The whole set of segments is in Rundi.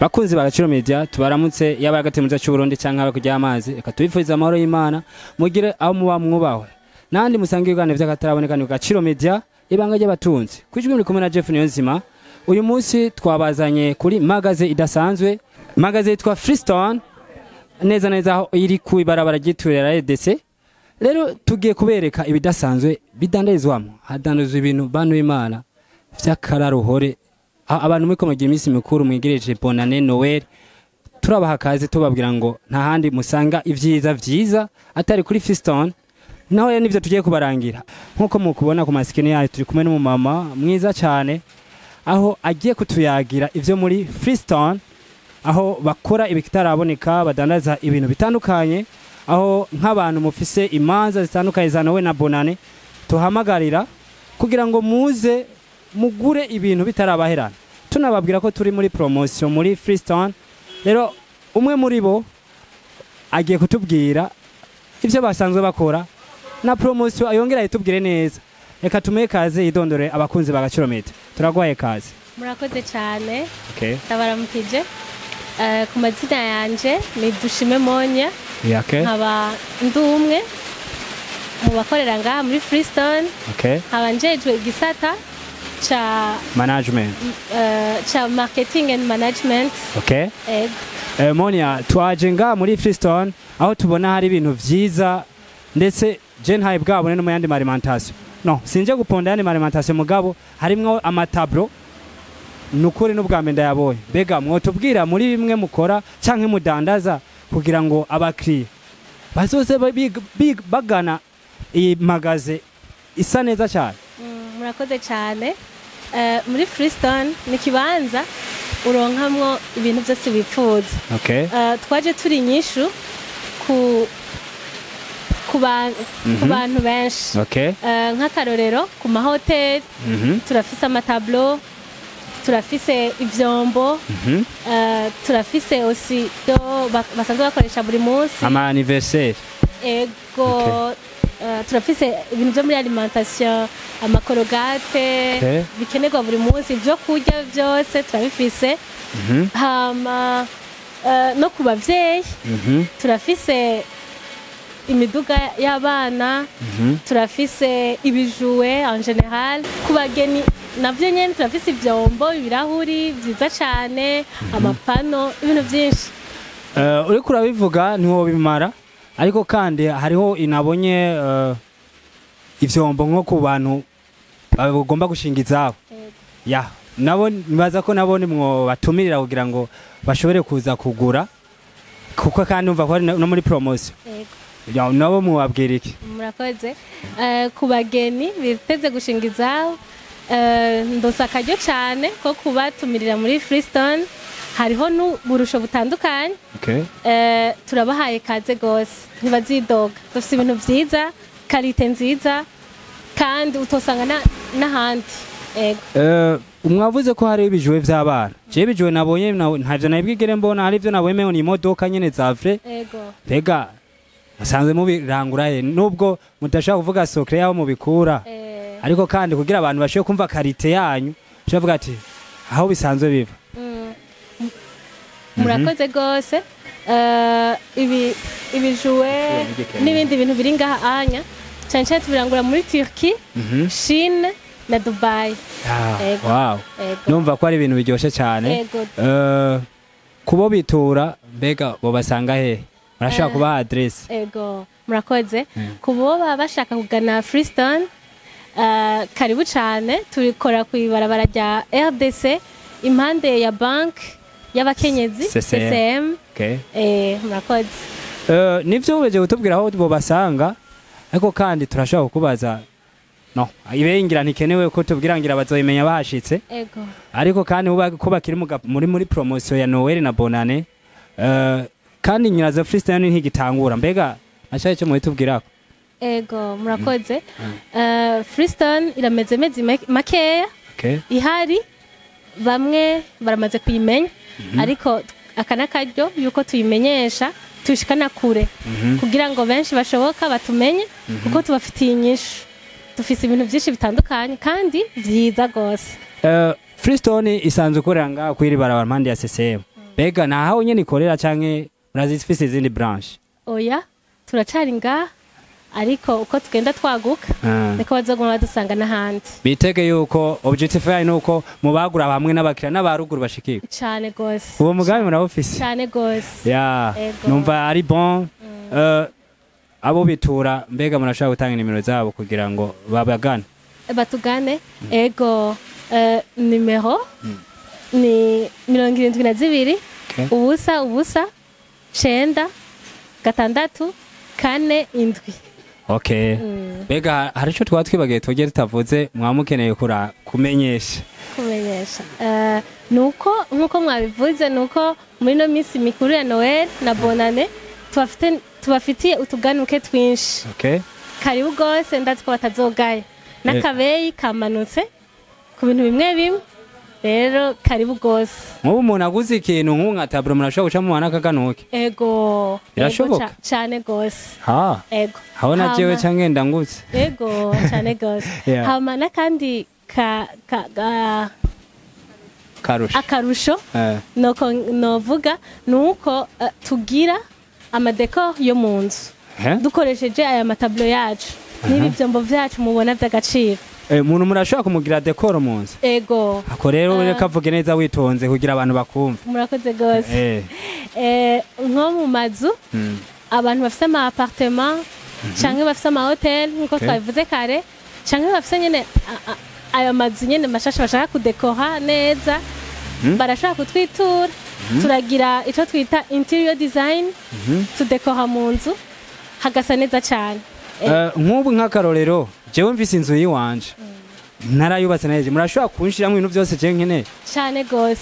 Bakunzi ba Gaciro Media, tubaramutse, yaba hagati mu gihugu cy'u Burundi canke hakurya y'amazi. Reka tubifurize amahoro y'Imana, mugire aho muba mwubahwe nandi musange ibiganiro vy'akataraboneka. Ni Gaciro Media, ibanga ry'abatunzi. Kwijwi muri kumwe na Jeff Niyonzima. Uyu munsi twabazanye kuri magasin idasanzwe, magasin yitwa Freestone, neza neza aho iri ku ibarabara ryitiriwe RDC. Rero tugiye kubereka ibidasanzwe bidandarizwamo. Hadandarizwa ibintu, bantu b'Imana, vy'akararuhore. Abantu muri mugira iminsi mikuru, mwigereje Bonane, Noel, turabaha kaze, tubabwira ngo nta handi musanga ivyiza vyiza atari kuri Freestone. Naho rero nivyo tugiye kubarangira. Nkuko mukubona ku masikini yayo, turi kumwe n'umumama mwiza cyane, aho agiye kutuyagira ivyo muri Freestone, aho bakora ibitaraboneka, badandaza ibintu bitandukanye, aho nk'abantu mufise imanza zitandukanye za Noel na Bonane, tuhamagarira kugira ngo muze mugure ibintu bitarabaherana. Tunababwira ko turi muri promotion muri Freestone. Rero umwe muri bo agiye kutubwira ivyo basanzwe bakora na promotion, ayongera ayitubwire neza. Reka tumuhe kaze, yidondore abakunzi ba Gaciro Media. Turagwaye kaze. Murakoze cyane. Okay. Ndabaramukije. Ku mazina yanje ni Dushime Monya. Yeah, okay. Nkaba ndi umwe mu bakorera ngaha muri Freestone. Nkaba njejwe igisata ca management, ca marketing and management. Ego. Monia, twaje nga muri Freestone, aho tubona hari ibintu vyiza, ndetse je ntaye bwabone no mu yandi alimentation. No sinje guponda yandi alimentation, mugabo harimwo ama tableau, nukuri n'ubwa mbere ndayabonye. Mbega mwotubwira muri bimwe mukora canke mudandaza, kugira ngo abakiriya bazoze bagana iyi magasin isa neza cyane? Murakoze cyane. Muri Freestone ni ikibanza uronkamwo ibintu byose wifuza. Twaje turi inyishu ku bantu benshi. Nk'akarorero ku mahoteli, turafise ama tableau, turafise ivyombo, turafise aussi ibyo basanzwe bakoresha buri munsi. Ama anniversaire. Ego. Turafise ibintu byo muri alimentation, ama Colgate, bikenerwa buri munsi, ibyo kurya byose turabifise. Hama no ku bavyeyi, turafise imiduga y'abana, turafise ibi jouets en général. Ku bageni navyo nyene turafise ivyombo, ibirahuri vyiza cane, ama panneaux, ibintu vyinshi. Uriko urabivuga ntiwobimara, ariko kandi hariho inabonye ivyombo nko ku bantu bagomba gushinga izabo. Ya, nabo nibaza ko nabo nimwo batumirira kugira ngo bashobore kuza kugura, kuko kandi umva ko ari no muri promotion. Ego. Ya, nabo mubabwira iki? Murakoze. Ku bageni biteze gushinga izabo, ndose akaryo cane ko kubatumirira muri Freestone. Hariho n'uburusho butandukanye. Turabahaye kaze gose, ntibazidoga. Dufise ibintu vyiza, qualité nziza, kandi utosanga n'ahandi. Ego. Mwavuze ko hari ibi jouets vy'abana. Jewe ibi jouets nabonye ntavyo nabwigere mbona. Hari ivyo nabonye mengo ni imodoka nyene za vrai. Ego. Mbega musanzwe mubirangura he, nubwo mudashobora kuvuga secret yaho mubikura? Ariko kandi kugira abantu bashobore kumva qualité yanyu, ushobora kuvuga ati aho bisanzwe biva. Murakoze gose. Ibi jouets n'ibindi bintu biri ngaha anya, cyane cyane tubirangura muri Turquie, Chine na Dubai. Ego. Ego. Numva ko ari ibintu biryoshye cyane. Ego. Kubo bitura, mbega bobasanga he? Murashobora kubaha adresse? Ego, murakoze. Ku bo baba bashaka kugana Freestone, karibu cyane. Turikora ku ibarabara rya RDC, impande ya bank y'abakenyezi. CCM. CCM. Murakoze. Nivyo ubeje kutubwira aho bobasanga, ariko kandi turashobora kukubaza, no ibe ngira ntikenewe ko tubwira, ngira bazoyimenya bahashitse. Ego. Ariko kandi ko bakiri muri promotion ya Noel na Bonane, kandi nyirazo Freestone ntigitangura, mbega nashaye cyo muhitubwirako? Ego, murakoze. Freestone irameze mezi makeya ihari, bamwe baramaze kuyimenya, ariko aka n'akaryo yuko tuyimenyesha, tushikana kure, kugira ngo benshi bashoboka batumenye, kuko tubafitiye inyishu. Dufise ibintu byinshi bitandukanye kandi vyiza gose. Freestone isanzwe ikorera ngaha kw'iri barabara mpande ya CCM. Mbega naho nyene ikorera canke murazifise izindi branche? Oya, turacari ngaha, ariko uko tugenda twaguka niko bazoguma badusanga n'ahandi. Bitege yuko objectif yayo nuko mubagura bamwe n'abakiriya n'abaruguru bashikirwa. Cane gose. Uwo mugambi murawufise? Cane gose. Ya. Ego. Numva ari bon. Abo bitura, mbega murashobora gutanga nimero zabo kugira ngo babagane? Batugane, ego. Nimero ni 72 0 0 9 6 4 7. Okay. Mbega hari ico twaba twibagiye tugiye tutavuze mwamukeneye kumenyesha? Kumenyesha, nuko nkuko mwabivuze, nuko muri no minsi mikuru ya Noel na Bonane tubafitiye utuganuke twinshi. Karibu gose, ndazi ko batazogaya, n'akabeyi kamanutse ku bintu bimwe bimwe, rero karibu gose. Nk'ubu umuntu aguze ikintu nk'ubu nka tableau, murashobora guca mubaha n'akaganuke? Ego. Birashoboka? Ego, cane gose. Ha. Ego. Aho na jewe Hama- canke ndangutse. Ego, cane gose. Hama n'akandi ka, ka, ka, Karusho. Akarusho noko novuga nuko tugira ama décor yo mu nzu dukoresheje aya ma tableau yacu n'ibi vyombo vyacu mubona vy'agaciro. Umuntu murashobora kumugira décor mu nzu? Ego. Ako rero reka avuge neza witonze kugira abantu bakumve. Murakoze gose. Nko mu mazu, abantu bafise ama appartement canke bafise ama hotel nkuko twabivuze kare, canke bafise nyene ayo mazu nyene mashasha bashaka kudekora neza, barashobora kutwitura, turagira ico twita interior design, tudekora mu nzu hagasa neza cane. Nk'ubu nk'akarorero, jewe mfise inzu yiwanje ntarayubatse neza, murashobora kunshiramwo ibintu byose jewe nkeneye? Cane gose.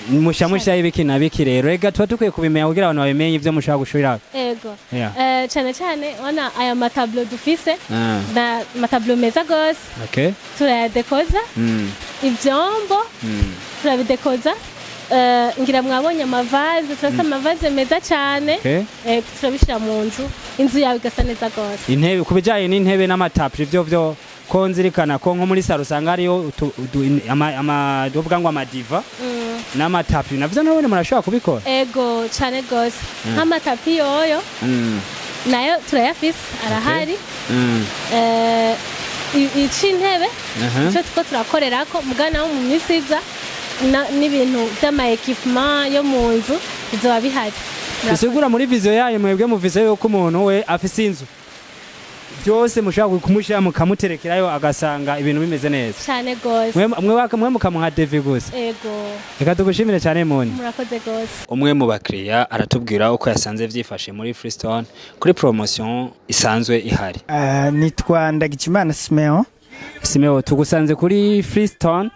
Musha ibiki na biki rero? Rega tuba dukwiye kubimenya kugira abantu babimenye ivyo mushaka gushira. Ego. Yeah. Cane cane ona aya ma tableau dufise na ma tableau meza gose, turayadekoza. Ivyombo turabidekoza. Ngira mwabonye ama vase, turafise ama vase meza cane. Turabishira mu nzu, inzu yawe igasa neza gose. Intebe, ku bijanye n'intebe n'ama tapis, ivyo vyo ko nzirikana ko nko muri salon usanga hariyo ama tuvuga ngo ama divan n'ama tapis, navyo nabone murashobora kubikora? Ego, cane gose. Nk'ama tapis yoyo nayo turayafise, arahari. Ic'intebe ico tuko turakorerako mugana wo mu minsi iza n'ibintu vy'ama équipement yo mu nzu bizoba bihari. Bisigura muri vision yayo mwebwe muvise yuko umuntu we afise inzu byose mushobora kumushyira mukamuterekerayo agasanga ibintu bimeze neza. Cane gose. Mwe mukamuha devis gusa. Ego. Reka tugushimire cyane, Moni. Murakoze gose. Umwe mu bakiriya aratubwira uko yasanze vyifashe muri Freestone kuri promotion isanzwe ihari. Nitwa Ndagijimana Simeon. Simeo, tugusanze kuri Freestone,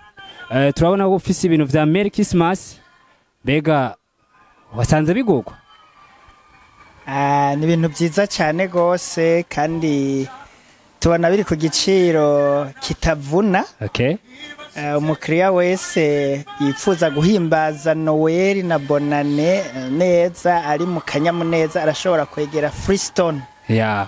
turabona ko ufise ibintu vya Merry Christmas. Mbega wasanze bigurwa? Ni ibintu byiza cyane rwose, kandi tubona biri ku giciro kitavuna. Umukiriya wese yifuza guhimbaza Noel na Bonane neza ari mu kanyamuneza arashobora kwegera Freestone. Ya,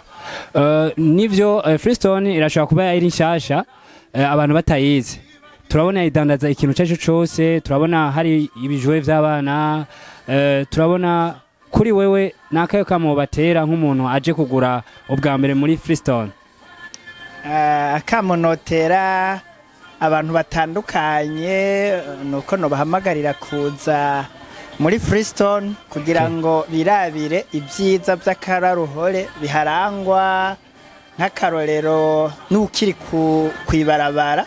nivyo, Freestone irashobora kuba ari nshasha, abantu batayizi. Turabona idandaza ikintu cyacu cose, turabona hari ibijoye vy'abana, turabona kuri wewe nakayo kamo batera nk'umuntu aje kugura ubwa mbere muri Freestone. Akamo notera abantu batandukanye nuko nobahamagarira kuza muri Freestone kugira ngo birabire ibyiza by'akararuhore biharangwa. Nk'akarorero, n'ukiri ku kw'ibarabara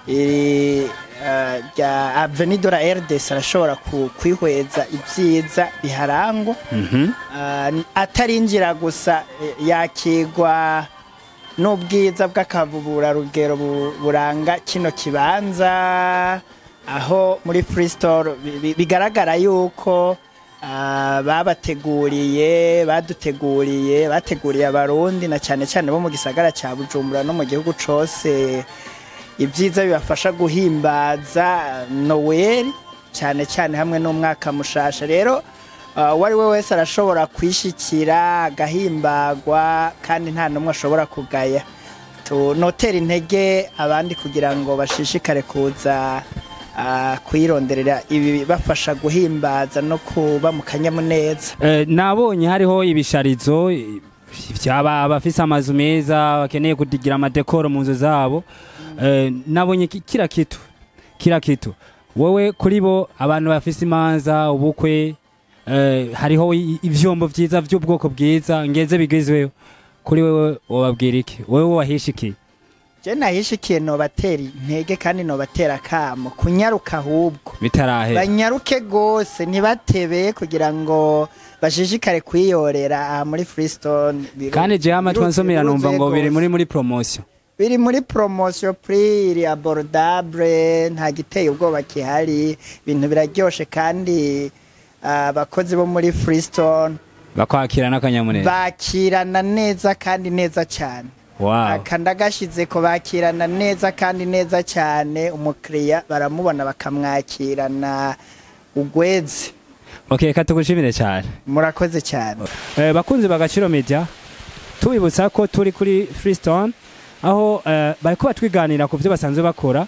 iri rya Avenue de la RDC arashobora kwihweza ibyiza biharangwa. Atarinjira gusa, yakigwa n'ubwiza bw'akaburarugero buranga kino kibanza, aho muri Freestore bigaragara yuko babateguriye, baduteguriye, bateguriye Abarundi na cyane cyane bo mu gisagara ca Bujumbura no mu gihugu cose ibyiza bibafasha guhimbaza Noel cyane cyane hamwe n'umwaka mushasha. Rero uwo ari we wese arashobora kwishikira agahimbagwa, kandi nta n'umwe ashobora kugaya. Tunotera intege abandi kugira ngo bashishikare kuza. Kwironderera ibi bafasha guhimbaza no kuba mu kanyamuneza. Nabonye hariho ibisharizo vyaba abafise amazu meza bakeneye kudigira amadekoro mu nzu zabo. Nabonye kila kitu, kila kitu. Wewe kuri bo abantu bafise imanza, ubukwe, hariho ivyombo vyiza vy'ubwoko bwiza ngeze bigezweho. Kuri wewe wobabwira iki? Wewe wahishikiye? Je nahishikiye, nobatera intege kandi nobatera akamo kunyaruka ahubwo bitarahera. Banyaruke gose, ntibatebe, kugira ngo bashishikare kwiyorera aha muri Freestone. Kandi jewe amatwi ansomera numva ngo biri biruzuye muri promotion. Biri muri promotion, prix iri abordable, nta giteye ubwoba kihari, ibintu biraryoshe kandi abakozi bo muri Freestone bakwakira n'akanyamuneza. Bakirana neza kandi neza cyane. Aka ndagashize ko bakirana neza kandi neza cyane, umukiriya baramubona bakamwakirana ugweze. Okay, reka tugushimire cyane. Murakoze cyane. Bakunzi bagaciro media, tubibutsa ko turi kuri Freestone aho bariko batwiganira ku byo basanzwe bakora.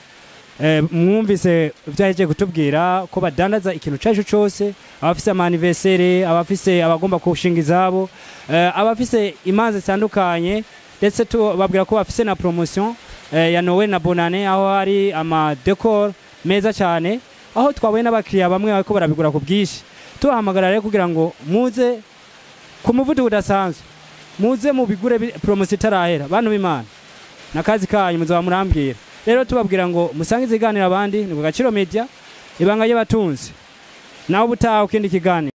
Mwumvise vyahejeje kutubwira ko badandaza ikintu cacu cose, abafise ama anniversaire, abafise abagomba kushinga izabo, abafise imanza zitandukanye, ndetse tubabwira ko bafise na promotion ya Noël na Bonane, aho hari ama décor meza cyane, aho twabonye n'abakiriya bamwe bariko barabigura ku bwinshi. Tubahamagara rero kugira ngo muze ku muvuduko udasanzwe, muze mubigure promotion itarahera. Bantu b'Imana, nakazi kanyu muzaba murambwira. Rero tubabwira ngo musange iziganira abandi ni ku Gaciro Media, ibanga ry'abatunzi. Nawe ubutaha ukindi kiganiro.